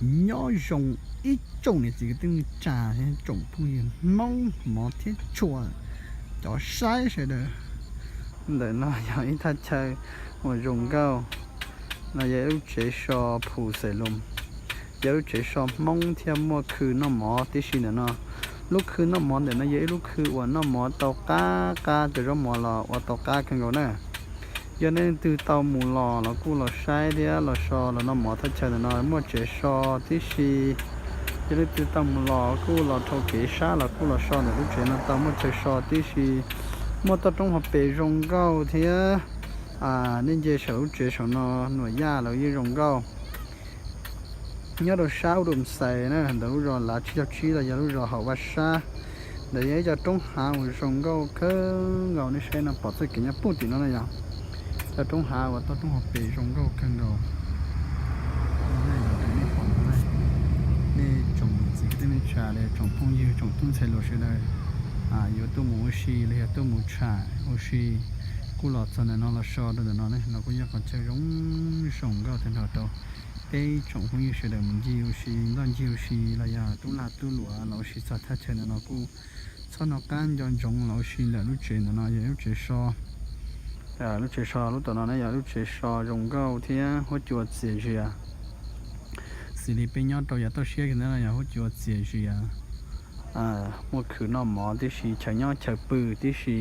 Nyob zoo ib tsoom niam txiv kwv tij neej tsa thiab tsoom phooj ywg Hmoob hmov thiab tshua cov saib sawv daws. Ntawm no yog ib thaj chaw uas zoo nkauj, no yog ib lub tsev so Phu Xais Loos, yog lub tsev so Hmoob thiab muaj khw noj mov tib si ntawm no. Lub khw noj mov ntawm no yog ib lub khw uas noj mov tau qab qab, cov zaub mov los ua tau qab kawg nkaus na. Yog nej leej twg tau mus los los kuj los saib thiab los so los noj mov thaj chaw ntawm no, muaj tsev so tib si. Yog leej twg tau mus los kuj los dhau kev sab los kuj los so ntawm lub tsev no tau, muaj chaw so tib si. Muaj toj roob hauv pes zoo nkauj thiab. Nej nce saum lub tsev saum no, Nuam Yaj lawv yeej zoo nkauj. Nyob rau sab Ub Dum Xais na, ntawm lub zos Lav Tsib Caug Tsib los yog lub zos hauv Vaj Sab. Ntawm yog ib co roob hav uas zoo nkauj kawg nkaus, nej saib no pom txoj kev nyob puag tim no na yog cov roob hav uas toj roob hauv pes zoo nkauj kawg nkaus. Nej tsoom niam txiv kwv tij neej tsa los tsoom phooj ywg tsoom tub ntxhais hluas sawv daws yuav tuaj mus ua si los yog tuaj mus tsham ua si, kuj los txog ntawm no los so rau ntawm no ne, no kuj yog qhov chaw zoo zoo nkauj tag nrho rau peb tsoom phooj ywg sawv daws mus ncig ua si, ntoj ncig ua si los yog tub lag tub luam los ua si txog thaj chaw ntawm no kuj txhob hnov qab, nco ntsoov los ua si ntawm lub tsev ntawm no yog lub tsev so. Lub tsev so lub tom no ne yog lub tsev so zoo nkauj thiab huab cua txias zias. Xws li peb nyob rau yav toj siab kiag ntawd no yog huab cua txias zias, muaj khw noj mov tib si, chaw nyob chaw pw tib si.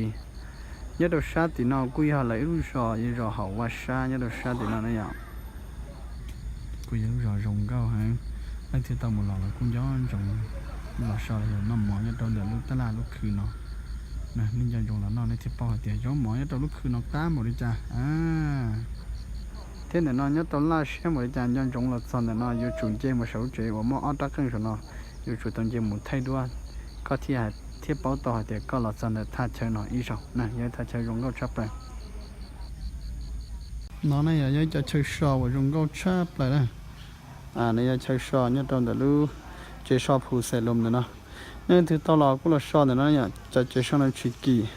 Nyob rau sab tim no kuj yog lawv ib lub zos, yog zos hauv Vaj Sab nyob rau sab tim no na yom. Kuj yog lub zos zoo nkauj heev, leej twg tau mus los los kuj nco ntsoov los so los yog noj mov nyob rau ntawm lub tab laj lub khw no. Nej nco ntsoov los noj nej thiaj paub hais tias zaub mov nyob rau lub khw no qab npaum li cas. Thiab ntawm no nyob rau laj siab npaum li cas, nco ntsoov los txog ntawm no yuav tsum nce mus saum lub tsev uas muaj ob rab qeej saum no, yuav tsum tau nce mus thaij duab, koj thiaj paub tau hais tias koj los txog ntawm thaj chaw no ib zaug na, yog thaj chaw zoo nkauj tshaj plaws. No ne yog ib co chaw so uas zoo nkauj tshaj plaws na. Nws yog chaw so nyob rau ntawm lub tsev so Phu Xais Loos ntawm no. Nej leej twg tau los kuj los so ntawm no yom, cov tsev so no tsis kim,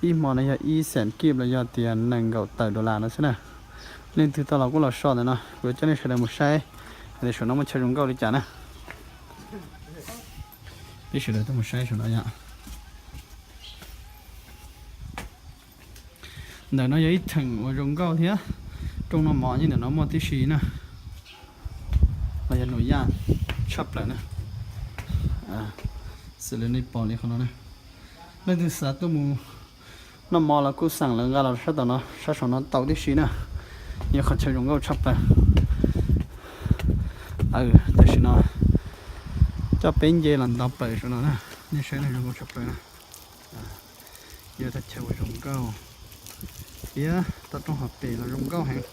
ib hmo no yog ib xees kib los yog tias nees nkaum tawm dollar no xwb na. Leej twg tau los kuj los so ntawm no, kuv coj nej sawv daws mus saib tias saum no muaj chaw zoo nkauj li cas na. Peb sawv daws tuaj mus saib saum no yom. Ntawm no yog ib theem uas zoo nkauj thiab, rooj noj mov nyob ntawm no muaj tib si na, los yog Nuam Yaj tshaj plaws na. Xws li nej pom li qhov no na, leej twg xav tuaj mus noj mov los kuj xeem lawv nqa los sab tom no, sab saum no tau tib si na. Yog qhov chaw zoo nkauj tshaj plaws. Tam sim no coj peb nce los ntov plaws saum no na, nej saib zoo nkauj tshaj plaws na. Yog thaj chaw uas zoo nkauj thiab toj roob hauv pes los zoo nkauj heev.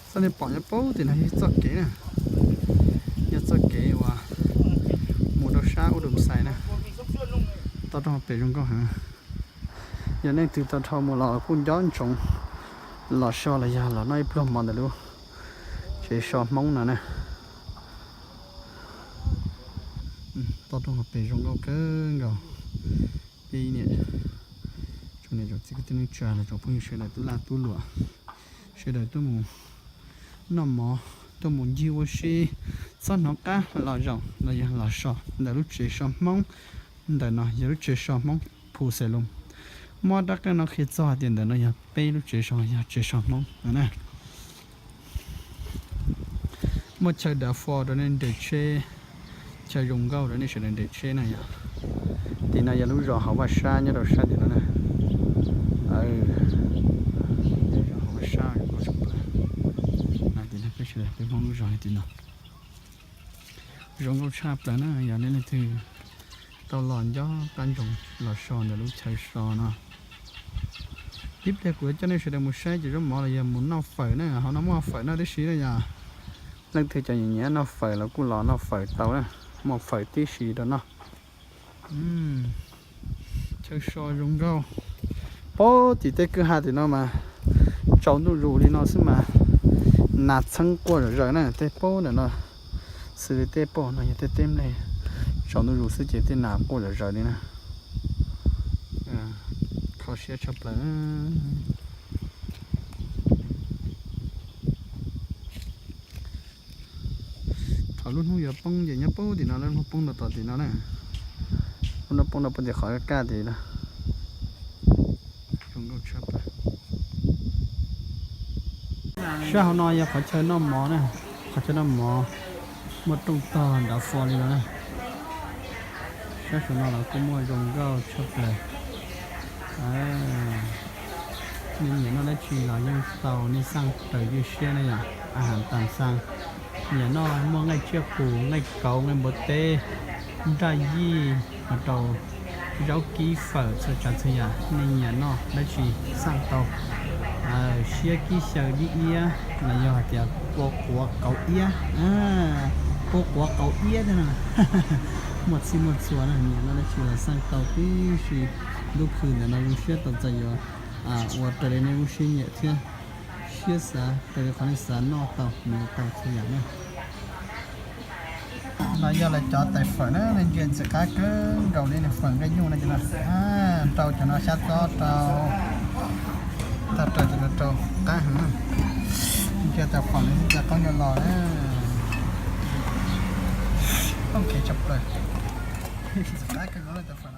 Txoj nej pom nyob puag tim no yog txoj kev na, yog txoj kev uas mus rau sab Ub Dum Xais na. Toj roob hauv pes zoo nkauj heev. Yog nej leej twg tau dhau mus los kuj nco ntsoov los so los yog los noj ib pluag mov ntawm lub tsev so Hmoob no na. Toj roob hauv pes zoo nkauj kawg nkaus. Peb niam tsoom niam tsoom txiv kwv tij neej tsa los tsoom phooj ywg sawv daws tub lag tub luam, sawv daws tuaj mus noj mov, tuaj mus ncig ua si, txhob hnov qab los zaum los yog los so ntawm lub tsev so Hmoob. Ntawm no yog lub tsev so Hmoob Phu Xais Loos. Muaj rab qeej no qhia txog hais tias ntawm no yog peb lub tsev so, yog tsev so Hmoob no na. Muaj chaw dav fo rau nej nres tsheb, chaw zoo nkauj rau nej sawv daws nres tsheb na yom. Tim no yog lub zos hauv Vaj Sab nyob rau sab tim no na. Lub zos hauv Vaj Sab zoo nkauj tshaj plaws. Tim no peb sawv daws peb Hmoob lub zos tim no zoo nkauj tshaj plaws na. Yog nej leej twg tau los nco qab ntsoov los so ntawm lub chaw so no. Ib pliag kuv yuav coj nej sawv daws mus saib cov zaub mov los yog mus noj fawm na, hauv no muaj fawm noj tib si na yom. Leej twg cov nyiam nyiam noj fawm los kuj los noj fawm tau na, muaj fawm tib si rau noj. Chaw so zoo nkauj. Puag tim tej kwj ha tim no mas tsaus ntuj zus li no xwb mas nas txheeb quaj zom zaws na, tej puag ntawm no xws li tej puag no yog tej teb nplej, tsaus ntuj zus xwb ces tej nas quaj zom zaws li na. Kho siab tshaj plaws. Tom lub hnub yuav poob ces nyob poob tim no, lub hnub poob rau tom tim no na. Lub hnub poob rau puag tim qhov kaj tim no. Sab hauv no yog qhov chaw noj mov na, qhov chaw noj mov muaj rooj tog nrad fo li no na. Sab saum no los kuj muaj zoo nkauj tshaj plaws. Nej nyiam noj dab tsi los yeej tau, nej xaj raws ywj siab na yom. A has tam xaj, nyiam noj muaj nqaij tsiaj qus, nqaij kauv, nqaij npua teb, nraj yij, hos rau zaub kib fawm txhua tsav txhua yam, nej nyiam noj dab tsi xaj tau. Siab kib xyaw dib iab los yog hais tias kua quav kauv iab, kua quav kauv iab thiab no. Muaj txhij muaj txhua na, nyiam noj dab tsi los xaj tau tib si. Lub khw ntawm no zoo siab tau txais yuav ua raws li nej lub siab nyiam thiab siab xav, raws li qhov nej xav noj tau, nws tau txhua yam na. No yog lawv cov tais fawm na, nej ntsia ntxim qab kawg nkaus li, nws fawm nqaij nyuj no ces no, rau cov no xyab txob rau, tag raws cov no rau, qab heev na. Ntsia tais fawm no xyab txob qab nyuj los na. Ok, tshaj plaws. Ntxim qab kawg nkaus tais fawm.